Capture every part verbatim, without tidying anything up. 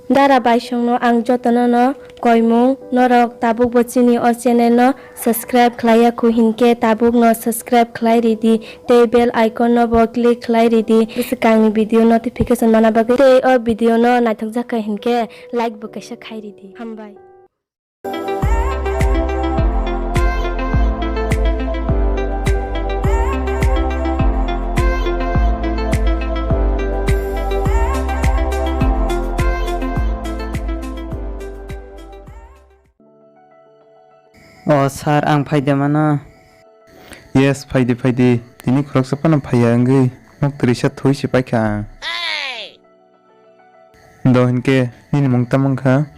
Dara baisongno ang jotono no koimung, norok tabukbo chini o channel no subscribe khlaiya khu hinkhe tabukno subscribe khlai ridi tei bell icon no bo click khlai ridi bwswkangni video notification mana bagwi tei o video no naithokjak kha hinkhe like bo kaisa khai ridi. Hambai. O sir, ang phaide mano. Yes, phaidi, phaidi. Tini khoroksa phano phaiya wngwi mok twrwisa thwi se paikha ang. Do hinkhe nini mung tamo wngkha?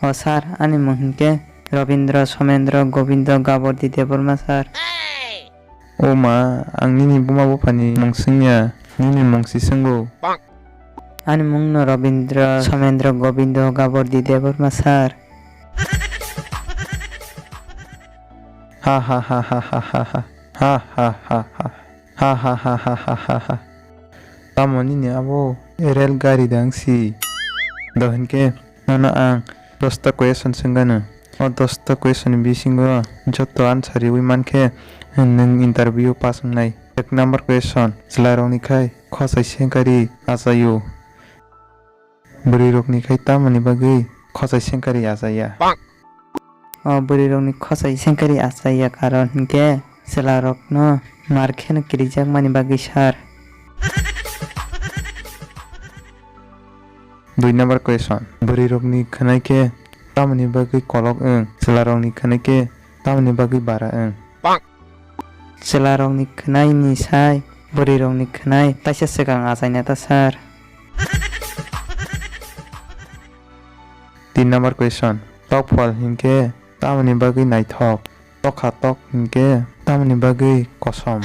O sir, ani mung hinkhe Robindra Somendra Gobindo Gabordi Debbarma sir. O ma, ang nini buma buphani mung swngya, nini mung si swngo. Ani mungno Robindra Somendra Gobindo Gabordi Debbarma sir. Ha ha ha ha ha ha ha. Ha ha ha ha ha ha ha. Tamo nini abo rel gari dang si? Do hinkhe nono ang dosta question swngano. O dosta question ni bisingo joto answer riwi mankhe nwng interview pass wngnai. Ek number question, chwlairokni khai khosai sengkari achaio. Bwrwirokni khai tamoni bagwi khosai sengkari achaiya? O bwrwirokni khosai sengkari achaiya karon hinkhe chwlarokno mar kheno kirijakmani bagwi sir. Dui number question, bwrwirokni khwnai khe tamoni bagwi kolok wng, chwlarokni khwnai khe tamoni bagwi bara wng? Chwlarokni khwnaini sai bwrwirokni khwnai taisa swkang achaina ta sir. Tin number question, tok phol hinkhe tamoni bagwi naithok? Tokha tok hinkhe tamoni bagwi kosom?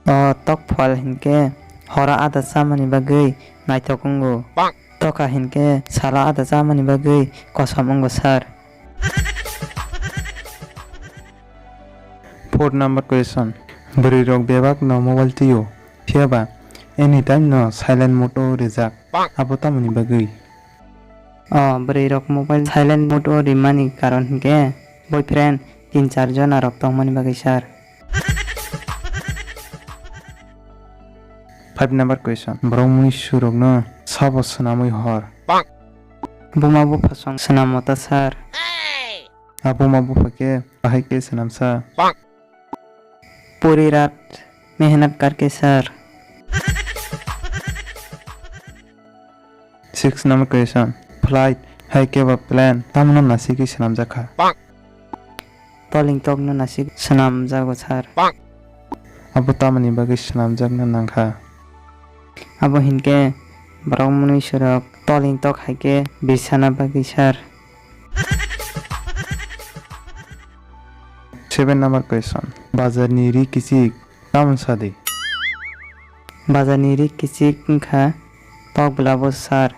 O tok phol hinkhe horo ada chamani bagwi naithok wngo. Tokha hinkhe salo ada chamani bagwi kosom wngo sir. Four number question, bwrwirok bebakno mobile twi-o, phiyaba anytime no silent mode-o rwjak, abo tamoni bagwi? O bwrwirok mobile silent mode-o rimani karon hinkhe boyfriend tin char jona rok tongmani bagwi sir. Five number question, borok mui surokno sabo swnamwi hor? Buma buphasong swnamo ta sir. A buma bupha khe bahai khe swnamsa? Puri rat mehnat karke sir. Six number question, flight hai khe ba plane tamno nasigwi swnamjak kha? Toling tokno nasik swnamjago sir. Abo tamoni bagwi swnamjakna nangkha? Abo hinkhe borok mwnwi surok toling tok hai khe birsana bagwi sir. Seven number question, bazarni ri kichik tamon sadi? Bazarni ri kichik wngkha tok bwlabo sir.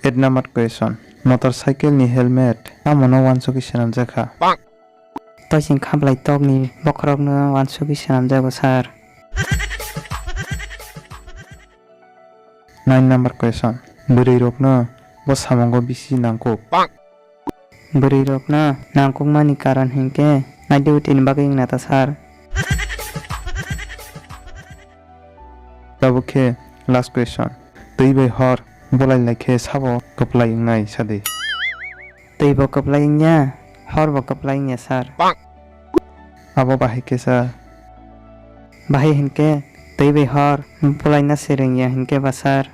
Eight number question, motor cycle ni helmet tamono wansugwi swnamjak kha? Toising khablai tokni bokhorokno wansugwi swnamjago sir. Nine number question, bwrwirokno bo samungo bisi nangkuk? Bwrwirokno nangkukmani karon hinkhe naidi utini bagwi wngna ta sir. Tabuk khe last question. Twi bai hor bolai lai khe sabo kwplai wngnai sadi? Twi bo kwplai wngya, hor bo kwplai wngya sir. Abo bahai khe sa? Bahai hinkhe twi bai hor bolaina se rwngya hinkhe ba sir.